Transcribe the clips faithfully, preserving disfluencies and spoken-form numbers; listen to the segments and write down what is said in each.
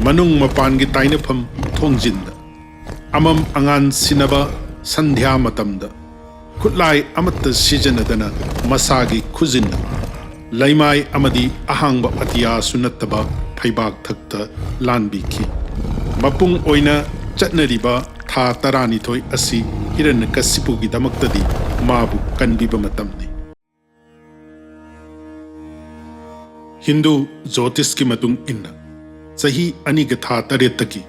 ꯃꯅꯨꯡ ꯃꯄꯥꯟꯒꯤ ꯇꯥꯏꯅꯐꯝ ꯊꯣꯡꯖꯤꯟꯗ, ꯑꯃꯝ ꯑꯉꯥꯟ ꯁꯤꯟꯅꯕ ꯁꯟꯙ꯭ꯌꯥ ꯃꯇꯝꯗ, ꯈꯨꯠꯂꯥꯏ ꯑꯃꯠꯇ ꯁꯤꯖꯤꯟꯅꯗꯅ ꯃꯁꯥꯒꯤ ꯈꯨꯖꯤꯟꯅ ꯂꯩꯃꯥꯏ ꯑꯃꯗꯤ ꯑꯍꯥꯡꯕ ꯑꯇꯤꯌꯥꯁꯨ ꯅꯠꯇꯕ ꯐꯩꯕꯥꯛ ꯊꯛꯇ ꯂꯥꯟꯕꯤꯈꯤ꯫ ꯃꯄꯨꯡ ꯑꯣꯏꯅ ꯆꯠꯅꯔꯤꯕ ꯊꯥ ꯇꯔꯥꯅꯤꯊꯣꯏ ꯑꯁꯤ ꯍꯤꯔꯅ꯭ꯌꯀꯁꯤꯄꯨꯒꯤꯗꯃꯛꯇꯗꯤ ꯃꯥꯕꯨ ꯀꯟꯕꯤꯕ ꯃꯇꯝꯅꯤ꯫ ꯍꯤꯟꯗꯨ ꯖꯣꯇꯤꯁꯀꯤ ꯃꯇꯨꯡ ꯏꯟꯅ, ꯆꯍꯤ ꯑꯅꯤꯒ ꯊꯥ ꯇꯔꯦꯠꯇꯒꯤ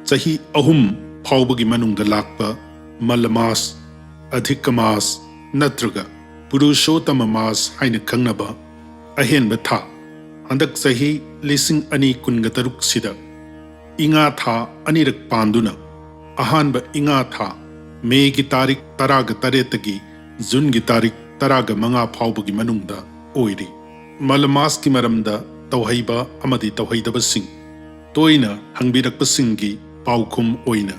ꯆꯍꯤ ꯑꯍꯨꯝ ꯐꯥꯎꯕꯒꯤ ꯃꯅꯨꯡꯗ ꯂꯥꯛꯄ ꯃꯂꯃꯥꯁ, ꯑꯙꯤꯀꯃꯥꯁ ꯅꯠꯇ꯭ꯔꯒ ꯄꯨꯔꯨꯁꯣꯠꯇꯃ ꯃꯥꯁ ꯍꯥꯏꯅ ꯈꯪꯅꯕ ꯑꯍꯦꯟꯕ ꯊꯥ, ꯍꯟꯗꯛ ꯆꯍꯤ ꯂꯤꯁꯤꯡ ꯑꯅꯤ ꯀꯨꯟꯒ ꯇꯔꯨꯛꯁꯤꯗ ꯏꯉꯥ ꯊꯥ ꯑꯅꯤꯔꯛ ꯄꯥꯟꯗꯨꯅ, ꯑꯍꯥꯟꯕ ꯏꯉꯥ ꯊꯥ ꯃꯦꯒꯤ ꯇꯥꯔꯤꯛ ꯇꯔꯥꯒ ꯇꯔꯦꯠꯇꯒꯤ ꯖꯨꯟꯒꯤ ꯇꯥꯔꯤꯛ ꯇꯔꯥꯒ ꯃꯉꯥ ꯐꯥꯎꯕꯒꯤ ꯃꯅꯨꯡꯗ ꯑꯣꯏꯔꯤ꯫ ꯃꯂꯃꯥꯁꯀꯤ ꯃꯔꯝꯗ ꯇꯧꯍꯩꯕ ꯑꯃꯗꯤ ꯇꯧꯍꯩꯗꯕꯁꯤꯡ ꯇꯣꯏꯅ ꯍꯪꯕꯤꯔꯛꯄꯁꯤꯡꯒꯤ ꯄꯥꯎꯈꯨꯝ ꯑꯣꯏꯅ,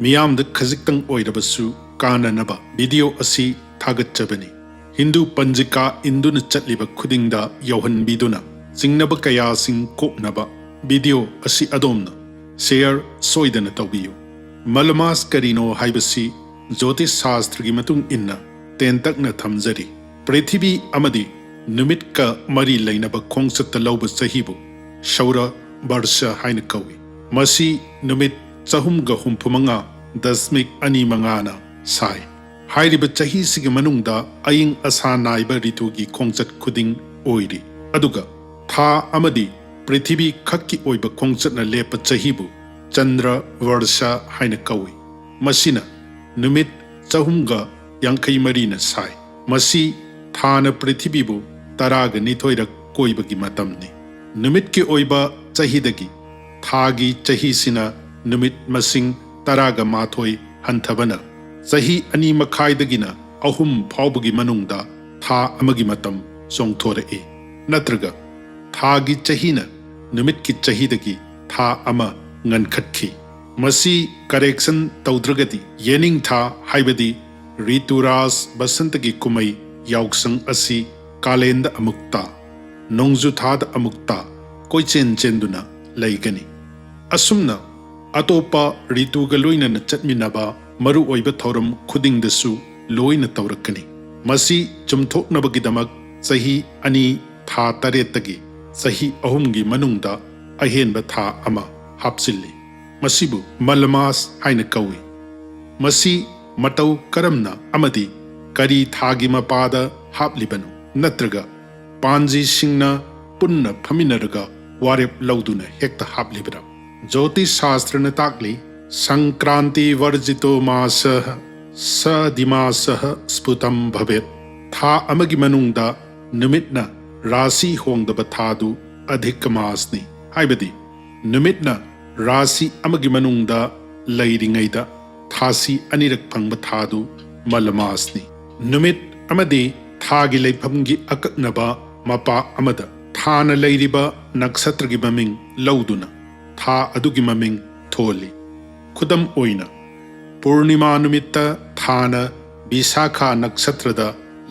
ꯃꯤꯌꯥꯝꯗ ꯈꯖꯤꯛꯇꯪ ꯑꯣꯏꯔꯕꯁꯨ ꯀꯥꯟꯅꯅꯕ ꯚꯤꯗꯤꯑꯣ ꯑꯁꯤ ꯊꯥꯒꯠꯆꯕꯅꯤ꯫ ꯍꯤꯟꯗꯨ ꯄꯟꯖꯤꯀꯥ ꯏꯟꯗꯨꯅ ꯆꯠꯂꯤꯕ ꯈꯨꯗꯤꯡꯗ ꯌꯧꯍꯟꯕꯤꯗꯨꯅ, ꯆꯤꯡꯅꯕ ꯀꯌꯥꯁꯤꯡ ꯀꯣꯛꯅꯕ ꯚꯤꯗꯤꯑꯣ ꯑꯁꯤ ꯑꯗꯣꯝꯅ ꯁꯦꯌꯔ ꯁꯣꯏꯗꯅ ꯇꯧꯕꯤꯌꯨ꯫ ꯃꯂꯃꯥꯁ ꯀꯔꯤꯅꯣ ꯍꯥꯏꯕꯁꯤ ꯖꯣꯇꯤꯁ ꯁꯥꯁꯇ꯭ꯔꯒꯤ ꯃꯇꯨꯡ ꯏꯟꯅ ꯇꯦꯟꯇꯛꯅ ꯊꯝꯖꯔꯤ꯫ ꯄ꯭ꯔꯤꯊꯤꯕꯤ ꯑꯃꯗꯤ ꯅꯨꯃꯤꯠꯀ ꯃꯔꯤ ꯂꯩꯅꯕ ꯈꯣꯡꯆꯠꯇ ꯂꯧꯕ ꯆꯍꯤꯕꯨ ꯁꯧꯔ ꯕꯔꯁ ꯍꯥꯏꯅ ꯀꯧꯏ꯫ ꯃꯁꯤ ꯅꯨꯃꯤꯠ ꯆꯍꯨꯝꯒ ꯍꯨꯝꯐꯨ ꯃꯉꯥ ꯗꯁꯃꯤꯛ ꯑꯅꯤ ꯃꯉꯥꯅ ꯁꯥꯏ꯫ ꯍꯥꯏꯔꯤꯕ ꯆꯍꯤꯁꯤꯒꯤ ꯃꯅꯨꯡꯗ ꯑꯏꯪ ꯑꯁꯥ ꯅꯥꯏꯕ ꯔꯤꯇꯨꯒꯤ ꯈꯣꯡꯆꯠ ꯈꯨꯗꯤꯡ ꯑꯣꯏꯔꯤ꯫ ꯑꯗꯨꯒ ꯊꯥ ꯑꯃꯗꯤ ꯄ꯭ꯔꯤꯊꯤꯕꯤ ꯈꯛꯀꯤ ꯑꯣꯏꯕ ꯈꯣꯡꯆꯠꯅ ꯂꯦꯞꯄ ꯆꯍꯤꯕꯨ ꯆꯟꯗ꯭ꯔ ꯕꯔꯁ ꯍꯥꯏꯅ ꯀꯧꯏ꯫ ꯃꯁꯤꯅ ꯅꯨꯃꯤꯠ ꯆꯍꯨꯝꯒ ꯌꯥꯡꯈꯩ ꯃꯔꯤꯅ ꯁꯥꯏ꯫ ꯃꯁꯤ ꯊꯥꯅ ꯄ꯭ꯔꯤꯊꯤꯕꯤꯕꯨ ꯇꯔꯥꯒ ꯅꯤꯊꯣꯏꯔꯛ ꯀꯣꯏꯕꯒꯤ ꯃꯇꯝꯅꯤ꯫ ꯅꯨꯃꯤꯠꯀꯤ ꯑꯣꯏꯕ ꯆꯍꯤꯗꯒꯤ ꯊꯥꯒꯤ ꯆꯍꯤꯁꯤꯅ ꯅꯨꯃꯤꯠ ꯃꯁꯤꯡ ꯇꯔꯥꯒ ꯃꯥꯊꯣꯏ ꯍꯟꯊꯕꯅ, ꯆꯍꯤ ꯑꯅꯤ ꯃꯈꯥꯏꯗꯒꯤꯅ ꯑꯍꯨꯝ ꯐꯥꯎꯕꯒꯤ ꯃꯅꯨꯡꯗ ꯊꯥ ꯑꯃꯒꯤ ꯃꯇꯝ ꯆꯣꯡꯊꯣꯔꯛꯏ꯫ ꯅꯠꯇ꯭ꯔꯒ ꯊꯥꯒꯤ ꯆꯍꯤꯅ ꯅꯨꯃꯤꯠꯀꯤ ꯆꯍꯤꯗꯒꯤ ꯊꯥ ꯑꯃ ꯉꯟꯈꯠꯈꯤ꯫ ꯃꯁꯤ ꯀꯔꯦꯛꯁꯟ ꯇꯧꯗ꯭ꯔꯒꯗꯤ ꯌꯦꯅꯤꯡꯊꯥ, ꯍꯥꯏꯕꯗꯤ ꯔꯤꯇꯨꯔꯥꯖ ꯕꯁꯟꯇꯒꯤ ꯀꯨꯝꯃꯩ ꯌꯥꯎꯁꯪ ꯑꯁꯤ ꯀꯥꯂꯦꯟꯗ ꯑꯃꯨꯛꯇ, ꯅꯣꯡꯖꯨ ꯊꯥꯗ ꯑꯃꯨꯛꯇ ꯀꯣꯏꯆꯦꯟ ꯆꯦꯟꯗꯨꯅ ꯂꯩꯒꯅꯤ꯫ ꯑꯁꯨꯝꯅ ꯑꯇꯣꯞꯄ ꯔꯤꯇꯨꯒ ꯂꯣꯏꯅꯅ ꯆꯠꯃꯤꯟꯅꯕ ꯃꯔꯨꯑꯣꯏꯕ ꯊꯧꯔꯝ ꯈꯨꯗꯤꯡꯗꯁꯨ ꯂꯣꯏꯅ ꯇꯧꯔꯛꯀꯅꯤ꯫ ꯃꯁꯤ ꯆꯨꯝꯊꯣꯛꯅꯕꯒꯤꯗꯃꯛ ꯆꯍꯤ ꯑꯅꯤ ꯊꯥ ꯇꯔꯦꯠꯇꯒꯤ ꯆꯍꯤ ꯑꯍꯨꯝꯒꯤ ꯃꯅꯨꯡꯗ ꯑꯍꯦꯟꯕ ꯊꯥ ꯑꯃ ꯍꯥꯞꯆꯤꯜꯂꯤ꯫ ꯃꯁꯤꯕꯨ ꯃꯂꯃꯥꯁ ꯍꯥꯏꯅ ꯀꯧꯏ꯫ ꯃꯁꯤ ꯃꯇꯧ ꯀꯔꯝꯅ ꯑꯃꯗꯤ ꯀꯔꯤ ꯊꯥꯒꯤ ꯃꯄꯥꯗ ꯍꯥꯞꯂꯤꯕꯅꯣ? ꯅꯠꯇ꯭ꯔꯒ ꯄꯥꯟꯖꯤꯁꯤꯡꯅ ꯄꯨꯟꯅ ꯐꯝꯃꯤꯟꯅꯔꯒ ꯋꯥꯔꯦꯞ ꯂꯧꯗꯨꯅ ꯍꯦꯛꯇ ꯍꯥꯞꯂꯤꯕ꯭ꯔꯥ? ꯖꯣꯇꯤꯁ ꯁꯥꯁꯇ꯭ꯔꯅ ꯇꯥꯛꯂꯤ, "ꯁꯪꯀ꯭ꯔꯥꯟꯇꯤ ꯋꯔꯖꯤꯇꯣ ꯃꯥꯁ ꯁ ꯗꯤꯃꯥꯁ ꯁ꯭ꯐꯨꯇꯝ ꯚꯕꯦꯠ"꯫ ꯊꯥ ꯑꯃꯒꯤ ꯃꯅꯨꯡꯗ ꯅꯨꯃꯤꯠꯅ ꯔꯥꯁꯤ ꯍꯣꯡꯗꯕ ꯊꯥꯗꯨ ꯑꯙꯤꯛ ꯃꯥꯁꯅꯤ꯫ ꯍꯥꯏꯕꯗꯤ ꯅꯨꯃꯤꯠꯅ ꯔꯥꯁꯤ ꯑꯃꯒꯤ ꯃꯅꯨꯡꯗ ꯂꯩꯔꯤꯉꯩꯗ ꯊꯥꯁꯤ ꯑꯅꯤꯔꯛ ꯐꯪꯕ ꯊꯥꯗꯨ ꯃꯂꯃꯥꯁꯅꯤ꯫ ꯅꯨꯃꯤꯠ ꯑꯃꯗꯤ ꯊꯥꯒꯤ ꯂꯩꯐꯝꯒꯤ ꯑꯀꯛꯅꯕ ꯃꯄꯥ ꯑꯃꯗ ꯊꯥꯅ ꯂꯩꯔꯤꯕ ꯅꯛꯁꯇ꯭ꯔꯒꯤ ꯃꯃꯤꯡ ꯂꯧꯗꯨꯅ ꯊꯥ ꯑꯗꯨꯒꯤ ꯃꯃꯤꯡ ꯊꯣꯜꯂꯤ꯫ ꯈꯨꯗꯝ ꯑꯣꯏꯅ, ꯄꯨꯔꯅꯤꯃꯥ ꯅꯨꯃꯤꯠꯇ ꯊꯥꯅ ꯕꯤꯁꯥꯈꯥ ꯅꯛꯁꯇ꯭ꯔꯗ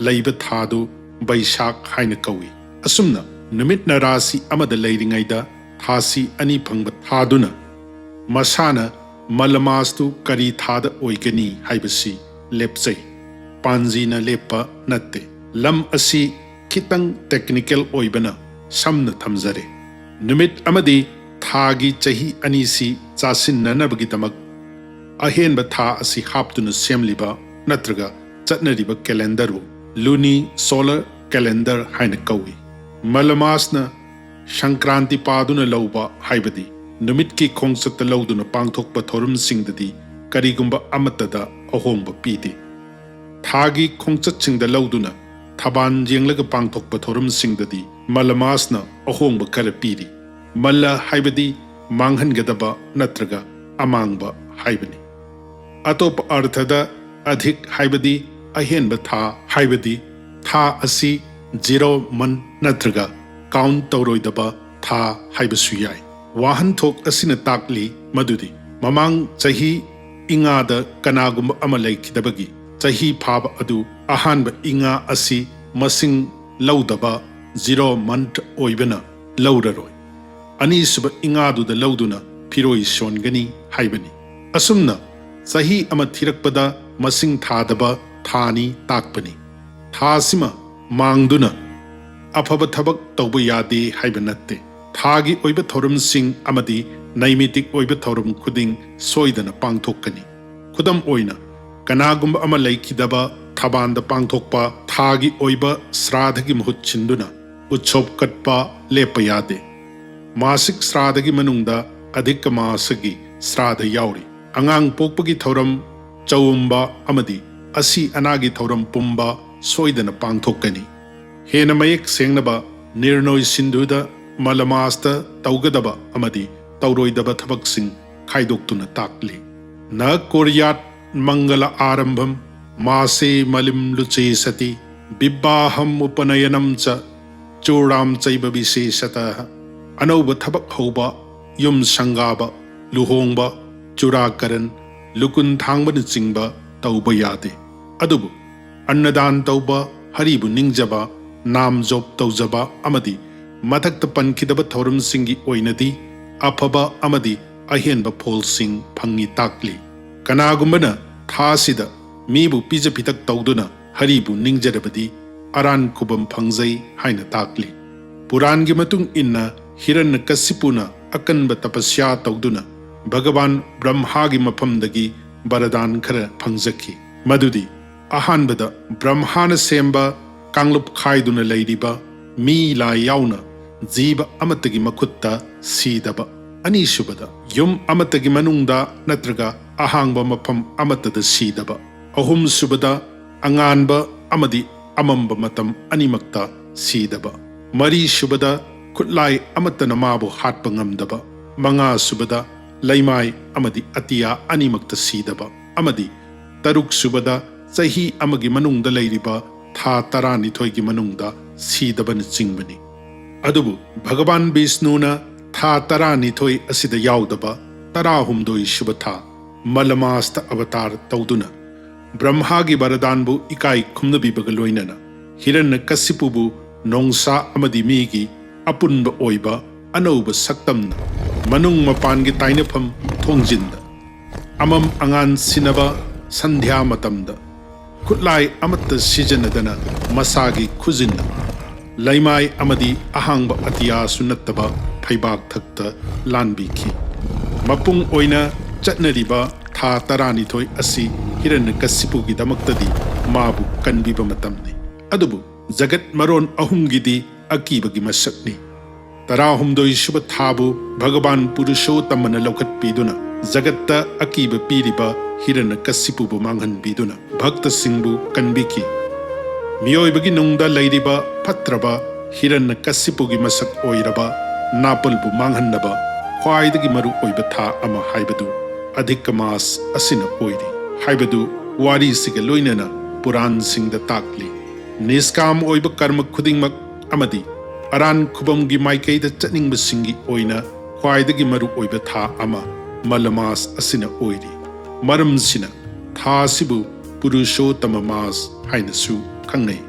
ꯂꯩꯕ ꯊꯥꯗꯨ ꯕꯩꯁꯥꯈ ꯍꯥꯏꯅ ꯀꯧꯏ꯫ ꯑꯁꯨꯝꯅ ꯅꯨꯃꯤꯠꯅ ꯔꯥꯁꯤ ꯑꯃꯗ ꯂꯩꯔꯤꯉꯩꯗ ꯊꯥꯁꯤ ꯑꯅꯤ ꯐꯪꯕ ꯊꯥꯗꯨꯅ ꯃꯁꯥꯅ ꯃꯂꯃꯥꯁꯇꯨ ꯀꯔꯤ ꯊꯥꯗ ꯑꯣꯏꯒꯅꯤ ꯍꯥꯏꯕꯁꯤ ꯂꯦꯞꯆꯩ꯫ ꯄꯥꯟꯖꯤꯅ ꯂꯦꯞꯄ ꯅꯠꯇꯦ꯫ ꯂꯝ ꯑꯁꯤ ꯈꯤꯇꯪ ꯇꯦꯛꯅꯤꯀꯦꯜ ꯑꯣꯏꯕꯅ ꯁꯝꯅ ꯊꯝꯖꯔꯦ꯫ ꯅꯨꯃꯤꯠ ꯑꯃꯗꯤ ꯊꯥꯒꯤ ꯆꯍꯤ ꯑꯅꯤꯁꯤ ꯆꯥꯁꯤꯟꯅꯅꯕꯒꯤꯗꯃꯛ ꯑꯍꯦꯟꯕ ꯊꯥ ꯑꯁꯤ ꯍꯥꯞꯇꯨꯅ ꯁꯦꯝꯂꯤꯕ ꯅꯠꯇ꯭ꯔꯒ ꯆꯠꯅꯔꯤꯕ ꯀꯦꯂꯦꯟꯗꯔꯕꯨ ꯂꯨꯅꯤ ꯁꯣꯂꯔ ꯀꯦꯂꯦꯟꯗꯔ ꯍꯥꯏꯅ ꯀꯧꯏ꯫ ꯃꯂꯃꯥꯁꯅ ꯁꯪꯀ꯭ꯔꯥꯟꯇꯤ ꯄꯥꯗꯨꯅ ꯂꯧꯕ, ꯍꯥꯏꯕꯗꯤ ꯅꯨꯃꯤꯠꯀꯤ ꯈꯣꯡꯆꯠꯇ ꯂꯧꯗꯨꯅ ꯄꯥꯡꯊꯣꯛꯄ ꯊꯧꯔꯝꯁꯤꯡꯗꯗꯤ ꯀꯔꯤꯒꯨꯝꯕ ꯑꯃꯠꯇꯗ ꯑꯍꯣꯡꯕ ꯄꯤꯗꯦ꯫ ꯊꯥꯒꯤ ꯈꯣꯡꯆꯠꯁꯤꯡꯗ ꯂꯧꯗꯨꯅ ꯊꯕꯥꯟ ꯌꯦꯡꯂꯒ ꯄꯥꯡꯊꯣꯛꯄ ꯊꯧꯔꯝꯁꯤꯡꯗꯗꯤ ꯃꯂꯃꯥꯁꯅ ꯑꯍꯣꯡꯕ ꯈꯔ ꯄꯤꯔꯤ꯫ ꯃꯜꯂ ꯍꯥꯏꯕꯗꯤ ꯃꯥꯡꯍꯟꯒꯗꯕ ꯅꯠꯇ꯭ꯔꯒ ꯑꯃꯥꯡꯕ ꯍꯥꯏꯕꯅꯤ꯫ ꯑꯇꯣꯞꯄ ꯑꯔꯊꯗ ꯑꯙꯤꯛ ꯍꯥꯏꯕꯗꯤ ꯑꯍꯦꯟꯕ ꯊꯥ, ꯍꯥꯏꯕꯗꯤ ꯊꯥ ꯑꯁꯤ ꯖꯤꯔꯣ ꯃꯟ ꯅꯠꯇ꯭ꯔꯒ ꯀꯥꯎꯟ ꯇꯧꯔꯣꯏꯗꯕ ꯊꯥ ꯍꯥꯏꯕꯁꯨ ꯌꯥꯏ꯫ ꯋꯥꯍꯟꯊꯣꯛ ꯑꯁꯤꯅ ꯇꯥꯛꯂꯤ ꯃꯗꯨꯗꯤ ꯃꯃꯥꯡ ꯆꯍꯤ ꯏꯉꯥꯗ ꯀꯅꯥꯒꯨꯝꯕ ꯑꯃ ꯂꯩꯈꯤꯗꯕꯒꯤ ꯆꯍꯤ ꯐꯥꯕ ꯑꯗꯨ ꯑꯍꯥꯟꯕ ꯏꯉꯥ ꯑꯁꯤ ꯃꯁꯤꯡ ꯂꯧꯗꯕ ꯖꯤꯔꯣ ꯃꯟꯊ ꯑꯣꯏꯕꯅ ꯂꯧꯔꯔꯣꯏ꯫ ꯑꯅꯤꯁꯨꯕ ꯏꯉꯥꯗꯨꯗ ꯂꯧꯗꯨꯅ ꯐꯤꯔꯣꯏ ꯁꯣꯟꯒꯅꯤ ꯍꯥꯏꯕꯅꯤ꯫ ꯑꯁꯨꯝꯅ ꯆꯍꯤ ꯑꯃ ꯊꯤꯔꯛꯄꯗ ꯃꯁꯤꯡ ꯊꯥꯗꯕ ꯊꯥꯅꯤ ꯇꯥꯛꯄꯅꯤ꯫ ꯊꯥꯁꯤꯃ ꯃꯥꯡꯗꯨꯅ ꯑꯐꯕ ꯊꯕꯛ ꯇꯧꯕ ꯌꯥꯗꯦ ꯍꯥꯏꯕ ꯅꯠꯇꯦ꯫ ꯊꯥꯒꯤ ꯑꯣꯏꯕ ꯊꯧꯔꯝꯁꯤꯡ ꯑꯃꯗꯤ ꯅꯩꯃꯤꯇꯤꯛ ꯑꯣꯏꯕ ꯊꯧꯔꯝ ꯈꯨꯗꯤꯡ ꯁꯣꯏꯗꯅ ꯄꯥꯡꯊꯣꯛꯀꯅꯤ꯫ ꯈꯨꯗꯝ ꯑꯣꯏꯅ, ꯀꯅꯥꯒꯨꯝꯕ ꯑꯃ ꯂꯩꯈꯤꯗꯕ ꯊꯕꯥꯟꯗ ꯄꯥꯡꯊꯣꯛꯄ ꯊꯥꯒꯤ ꯑꯣꯏꯕ ꯁ꯭ꯔꯥꯙꯒꯤ ꯃꯍꯨꯠ ꯁꯤꯟꯗꯨꯅ ꯎꯠꯁꯣꯞ ꯀꯠꯄ ꯂꯦꯞꯄ ꯌꯥꯗꯦ꯫ ꯃꯥꯁꯤꯛ ꯁ꯭ꯔꯥꯙꯒꯤ ꯃꯅꯨꯡꯗ ꯑꯙꯤꯛꯀ ꯃꯥꯁꯒꯤ ꯁ꯭ꯔꯥꯙ ꯌꯥꯎꯔꯤ꯫ ꯑꯉꯥꯡ ꯄꯣꯛꯄꯒꯤ ꯊꯧꯔꯝ, ꯆꯧꯎꯝꯕ ꯑꯃꯗꯤ ꯑꯁꯤ ꯑꯅꯥꯒꯤ ꯊꯧꯔꯝ ꯄꯨꯝꯕ ꯁꯣꯏꯗꯅ ꯄꯥꯡꯊꯣꯛꯀꯅꯤ꯫ ꯍꯦꯟꯅ ꯃꯌꯦꯛ ꯁꯦꯡꯅꯕ, ꯅꯤꯔꯅꯣꯏ ꯁꯤꯟꯙꯨꯗ ꯃꯂꯃꯥꯁꯇ ꯇꯧꯒꯗꯕ ꯑꯃꯗꯤ ꯇꯧꯔꯣꯏꯗꯕ ꯊꯕꯛꯁꯤꯡ ꯈꯥꯏꯗꯣꯛꯇꯨꯅ ꯇꯥꯛꯂꯤ꯫ ꯅ ꯀꯨꯔꯌꯥꯠ ꯃꯪꯒꯂ ꯑꯥꯔꯝꯚꯝ ꯃꯥꯁꯦ ꯃꯂꯤꯝ ꯂꯨꯆꯦ ꯁꯇꯤ ꯕꯤꯕꯥꯍꯝ ꯎꯄꯅꯌꯅꯝ ꯆ ꯆꯨꯔꯥꯝ ꯆꯩꯕ ꯕꯤꯁꯦꯁꯇ꯫ ꯑꯅꯧꯕ ꯊꯕꯛ ꯍꯧꯕ, ꯌꯨꯝ ꯁꯪꯒꯥꯕ, ꯂꯨꯍꯣꯡꯕ, ꯆꯨꯔꯥꯀꯔꯟ, ꯂꯨꯀꯨꯟ ꯊꯥꯡꯕꯅꯆꯤꯡꯕ ꯇꯧꯕ ꯌꯥꯗꯦ꯫ ꯑꯗꯨꯕꯨ ꯑꯟꯅꯗꯥꯟ ꯇꯧꯕ, ꯍꯔꯤꯕꯨ ꯅꯤꯡꯖꯕ, ꯅꯥꯝ ꯖꯣꯞ ꯇꯧꯖꯕ ꯑꯃꯗꯤ ꯃꯊꯛꯇ ꯄꯟꯈꯤꯗꯕ ꯊꯧꯔꯝꯁꯤꯡꯒꯤ ꯑꯣꯏꯅꯗꯤ ꯑꯐꯕ ꯑꯃꯗꯤ ꯑꯍꯦꯟꯕ ꯐꯣꯜꯁꯤꯡ ꯐꯪꯏ ꯇꯥꯛꯂꯤ꯫ ꯀꯅꯥꯒꯨꯝꯕꯅ ꯊꯥꯁꯤꯗ ꯃꯤꯕꯨ ꯄꯤꯖ ꯄꯤꯊꯛ ꯇꯧꯗꯨꯅ ꯍꯔꯤꯕꯨ ꯅꯤꯡꯖꯔꯕꯗꯤ ꯑꯔꯥꯟ ꯈꯨꯕꯝ ꯐꯪꯖꯩ ꯍꯥꯏꯅ ꯇꯥꯛꯂꯤ꯫ ꯄꯨꯔꯥꯟꯒꯤ ꯃꯇꯨꯡ ꯏꯟꯅ ꯍꯤꯔꯟꯅꯀꯁꯤꯄꯨꯅ ꯑꯀꯟꯕ ꯇꯄꯁ꯭ꯌꯥ ꯇꯧꯗꯨꯅ ꯚꯒꯋꯥꯟ ꯕ꯭ꯔꯍ꯭ꯃꯥꯒꯤ ꯃꯐꯝꯗꯒꯤ ꯕꯔꯗꯥꯟ ꯈꯔ ꯐꯪꯖꯈꯤ꯫ ꯃꯗꯨꯗꯤ ꯑꯍꯥꯟꯕꯗ ꯕ꯭ꯔꯍ꯭ꯃꯥꯅ ꯁꯦꯝꯕ ꯀꯥꯡꯂꯨꯞ ꯈꯥꯏꯗꯨꯅ ꯂꯩꯔꯤꯕ ꯃꯤ ꯂꯥꯏ ꯌꯥꯎꯅ ꯖꯤꯕ ꯑꯃꯠꯇꯒꯤ ꯃꯈꯨꯠꯇ ꯁꯤꯗꯕ꯫ ꯑꯅꯤꯁꯨꯕꯗ ꯌꯨꯝ ꯑꯃꯠꯇꯒꯤ ꯃꯅꯨꯡꯗ ꯅꯠꯇ꯭ꯔꯒ ꯑꯍꯥꯡꯕ ꯃꯐꯝ ꯑꯃꯠꯇꯗ ꯁꯤꯗꯕ꯫ ꯑꯍꯨꯝꯁꯨꯕꯗ ꯑꯉꯥꯟꯕ ꯑꯃꯗꯤ ꯑꯃꯝꯕ ꯃꯇꯝ ꯑꯅꯤꯃꯛꯇ ꯁꯤꯗꯕ꯫ ꯃꯔꯤꯁꯨꯕꯗ ꯈꯨꯠꯂꯥꯏ ꯑꯃꯠꯇꯅ ꯃꯥꯕꯨ ꯍꯥꯠꯄ ꯉꯝꯗꯕ꯫ ꯃꯉꯥꯁꯨꯕꯗ ꯂꯩꯃꯥꯏ ꯑꯃꯗꯤ ꯑꯇꯤꯌꯥ ꯑꯅꯤꯃꯛꯇ ꯁꯤꯗꯕ꯫ ꯑꯃꯗꯤ ꯇꯔꯨꯛꯁꯨꯕꯗ ꯆꯍꯤ ꯑꯃꯒꯤ ꯃꯅꯨꯡꯗ ꯂꯩꯔꯤꯕ ꯊꯥ ꯇꯔꯥꯅꯤꯊꯣꯏꯒꯤ ꯃꯅꯨꯡꯗ ꯁꯤꯗꯕꯅꯆꯤꯡꯕꯅꯤ꯫ ꯑꯗꯨꯕꯨ ꯚꯒꯋꯥꯟ ꯕꯤꯁꯅꯨꯅ ꯊꯥ ꯇꯔꯥꯅꯤꯊꯣꯏ ꯑꯁꯤꯗ ꯌꯥꯎꯗꯕ ꯇꯔꯥꯍꯨꯝꯗꯣꯏ ꯁꯨꯕ ꯊꯥ ꯃꯂꯃꯥꯁꯇ ꯑꯕꯇꯥꯔ ꯇꯧꯗꯨꯅ ꯕ꯭ꯔꯍ꯭ꯃꯥꯒꯤ ꯕꯔꯗꯥꯟꯕꯨ ꯏꯀꯥꯏ ꯈꯨꯝꯅꯕꯤꯕꯒ ꯂꯣꯏꯅꯅ ꯍꯤꯔꯟꯅꯀꯁꯤꯄꯨꯕꯨ ꯅꯣꯡꯁꯥ ꯑꯃꯗꯤ ꯃꯤꯒꯤ ꯑꯄꯨꯟꯕ ꯑꯣꯏꯕ ꯑꯅꯧꯕ ꯁꯛꯇꯝꯅ ꯃꯅꯨꯡ ꯃꯄꯥꯟꯒꯤ ꯇꯥꯏꯅꯐꯝ ꯊꯣꯡꯖꯤꯟꯗ, ꯑꯃꯝ ꯑꯉꯥꯟ ꯁꯤꯟꯅꯕ ꯁꯟꯙ꯭ꯌꯥ ꯃꯇꯝꯗ, ꯈꯨꯠꯂꯥꯏ ꯑꯃꯠꯇ ꯁꯤꯖꯤꯟꯅꯗꯅ ꯃꯁꯥꯒꯤ ꯈꯨꯖꯤꯟꯅ ꯂꯩꯃꯥꯏ ꯑꯃꯗꯤ ꯑꯍꯥꯡꯕ ꯑꯇꯤꯌꯥꯁꯨ ꯅꯠꯇꯕ ꯐꯩꯕꯥꯛ ꯊꯛꯇ ꯂꯥꯟꯕꯤꯈꯤ꯫ ꯃꯄꯨꯡ ꯑꯣꯏꯅ ꯆꯠꯅꯔꯤꯕ ꯊꯥ ꯇꯔꯥꯅꯤꯊꯣꯏ ꯑꯁꯤ ꯍꯤꯔꯅ꯭ꯌꯀꯁꯤꯄꯨꯒꯤꯗꯃꯛꯇꯗꯤ ꯃꯥꯕꯨ ꯀꯟꯕꯤꯕ ꯃꯇꯝꯅꯤ꯫ ꯑꯗꯨꯕꯨ ꯖꯒꯠ ꯃꯔꯣꯟ ꯑꯍꯨꯝꯒꯤꯗꯤ ꯑꯀꯤꯕꯒꯤ ꯃꯁꯛꯅꯤ꯫ ꯇꯔꯥꯍꯨꯝꯗꯣꯏ ꯁꯨꯕ ꯊꯥꯕꯨ ꯚꯒꯕꯥꯟ ꯄꯨꯔꯨꯁꯣꯠꯇꯃꯅ ꯂꯧꯈꯠꯄꯤꯗꯨꯅ ꯖꯒꯠꯇ ꯑꯀꯤꯕ ꯄꯤꯔꯤꯕ ꯍꯤꯔꯅ꯭ꯌꯀꯁꯤꯄꯨꯕꯨ ꯃꯥꯡꯍꯟꯕꯤꯗꯨꯅ ꯚꯛꯇꯁꯤꯡꯕꯨ ꯀꯟꯕꯤꯈꯤ꯫ ꯃꯤꯑꯣꯏꯕꯒꯤ ꯅꯨꯡꯗ ꯂꯩꯔꯤꯕ ꯐꯠꯇ꯭ꯔꯕ ꯍꯤꯔꯅ꯭ꯌꯀꯁꯤꯄꯨꯒꯤ ꯃꯁꯛ ꯑꯣꯏꯔꯕ ꯅꯥꯄꯜꯕꯨ ꯃꯥꯡꯍꯟꯅꯕ ꯈ꯭ꯋꯥꯏꯗꯒꯤ ꯃꯔꯨ ꯑꯣꯏꯕ ꯊꯥ ꯑꯃ ꯍꯥꯏꯕꯗꯨ ꯑꯙꯤꯀ ꯃꯥꯁ ꯑꯁꯤꯅ ꯑꯣꯏꯔꯤ ꯍꯥꯏꯕꯗꯨ ꯋꯥꯔꯤꯁꯤꯒ ꯂꯣꯏꯅꯅ ꯄꯨꯔꯥꯟꯁꯤꯡꯗ ꯇꯥꯛꯂꯤ꯫ ꯅꯤꯁꯀꯥꯝ ꯑꯣꯏꯕ ꯀꯔꯃ ꯈꯨꯗꯤꯡꯃꯛ ꯑꯃꯗꯤ ꯑꯔꯥꯟ ꯈꯨꯕꯝꯒꯤ ꯃꯥꯏꯀꯩꯗ ꯆꯠꯅꯤꯡꯕꯁꯤꯡꯒꯤ ꯑꯣꯏꯅ ꯈ꯭ꯋꯥꯏꯗꯒꯤ ꯃꯔꯨ ꯑꯣꯏꯕ ꯊꯥ ꯑꯃ ꯃꯂꯃꯥꯁ ꯑꯁꯤꯅ ꯑꯣꯏꯔꯤ꯫ ꯃꯔꯝꯁꯤꯅ ꯊꯥ ꯑꯁꯤꯕꯨ ꯄꯨꯔꯨꯁꯣꯠꯇꯃ ꯃꯥꯁ ꯍꯥꯏꯅꯁꯨ ꯈꯪꯅꯩ꯫